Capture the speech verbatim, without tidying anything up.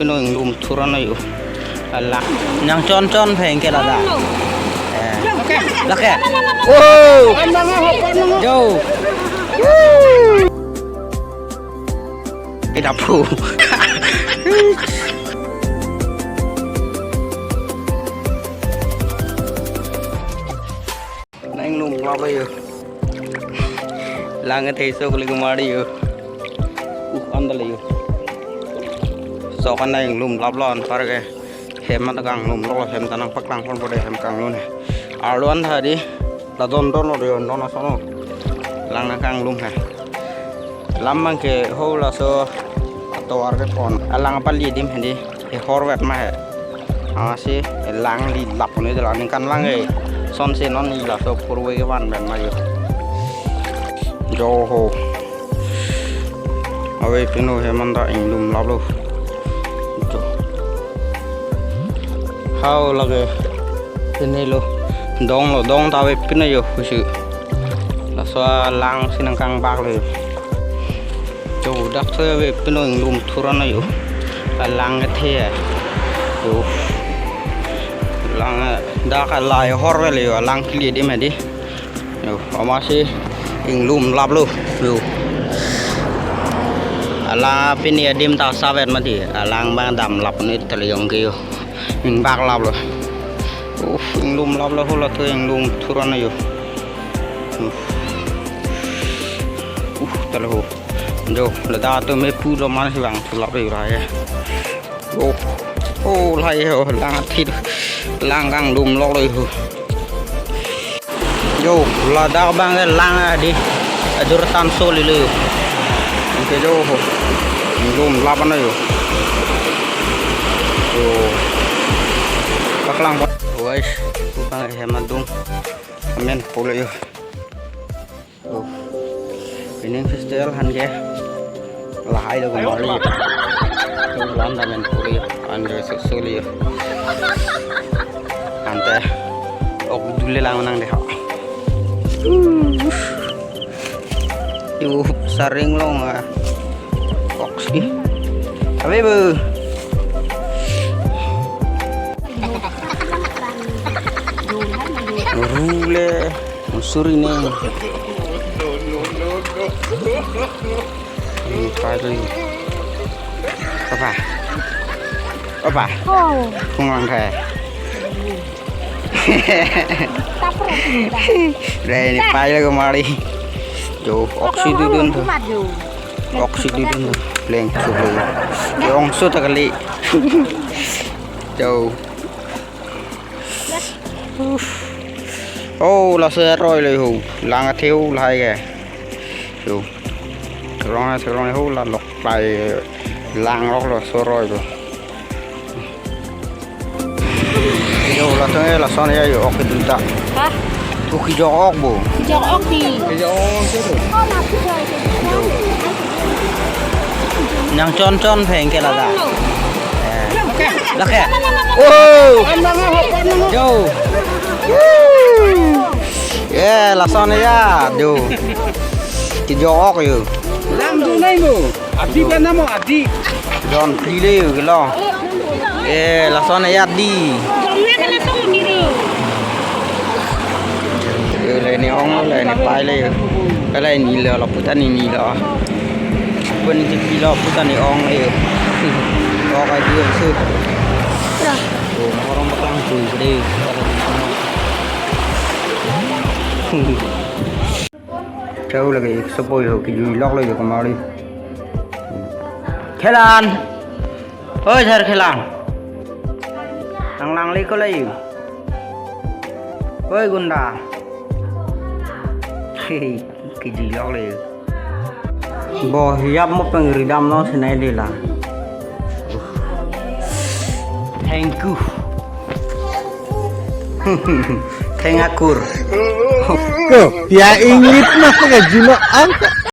Pino inglum thur-an lo yo. Ala. Nang chon chon pheng ke lada. Eh. Lake. Oh. Yo. Kita pu. Nang inglum lap lo yo. Lang athe so kuli kumari yo. Uh, andal yo. So kan nang inglum lap lo anpar ke. Hem ta kanglum lo, hem ta nangpaklang pon pore hem kanglum he. Arlo an tha di. La don don lo yo, don asono. Lang nang kanglum he. Lam abang ke ho laso atovar ke pon. Alang pali adim he di. He hor vet ma he. Amatsi lang li lap pon he, lang ningkan lang he. Son si non ni laso purwe ke van pen ma yo. Jo ho. Ave pino hem anta inglum lap lo. Jo. Hau lake. Pine lo. Dong lo, dong ta ave pino yo kusi. Laso lang si nang kangbak lo yo. Jo, dak so ave pino inglum thur-an lo yo. Alang athe ya. Yo. Lang, dak alai hor vel yo, alang kili adim he di. Yo, amatsi inglum lap lo. Yo. Ala pini adim ta savet mati. Alang abang dam lap ni tali yong ke yo. Ingbak lap lo. Uh, inglum lap lo ho latum inglum thur-an lo yo. Uh. Uh, talo ho. Jo, ladak atum me pu do man si bang thulap rei ra ya. Oh, oh, lahai ho, lang athit, lang kanglum lok lo ho. Jo, ladak abang ke lang adi, ajur tan so lilo yo. Anke jo ho, inglum lap-an lo yo. Jo, paklang pa. Guys, tukang hemat dong, amen pulo yo. Oh. Pining festival han ke lahai lo kumari. Tulang damen puri an ke susuli. Ante ok dule lang nang deh. Yo, saring long ah. Ok si. Abe bu. Rule. Suri ne. Hmm, pa tu. Apa? Apa? Oh. Kung lang thai. Tapur. Dai ne pai lo kumari. Jo, ok si dudun tu. Ok si dudun tu. Leng su leng. Yong su ta kali. Jo. Oh, laso aroi lo ho. Lang athe ho lahai ke. Yo. Rong na rong ho la lok lai lang lok lo so aroi lo. Yo, latum e lason ya yo ok dun ta. Hah? Oke, jok ok bo. Jok ok di. Nang chon chon pheng ke lada. Eh. Lake. Oh. Yo. Eh, lason ya, jo. Kejok yo. Lang tu nai mo. Adi kan namo adi. Jon pile yo kelo. Eh, lason ya di. Yo, le ni ong, le ni pai le yo. Pele ni lo, lo puta ni ni lo. Pun ni tipi lo, puta ni ong le yo. Lo ka di su. Yo, orang baklang tu gede. Kau lagi sepoi ho, kejui lok lo yo kumari. Khelan. Oi, sir Khelan. Nang lang le ko le yo. Oi, gunda. Hehe, kejui lok le yo. Bo hiap mo pengridam no sinai de la. Thank you. Thank akur. Ko, ya ingit mah pakai jino ang.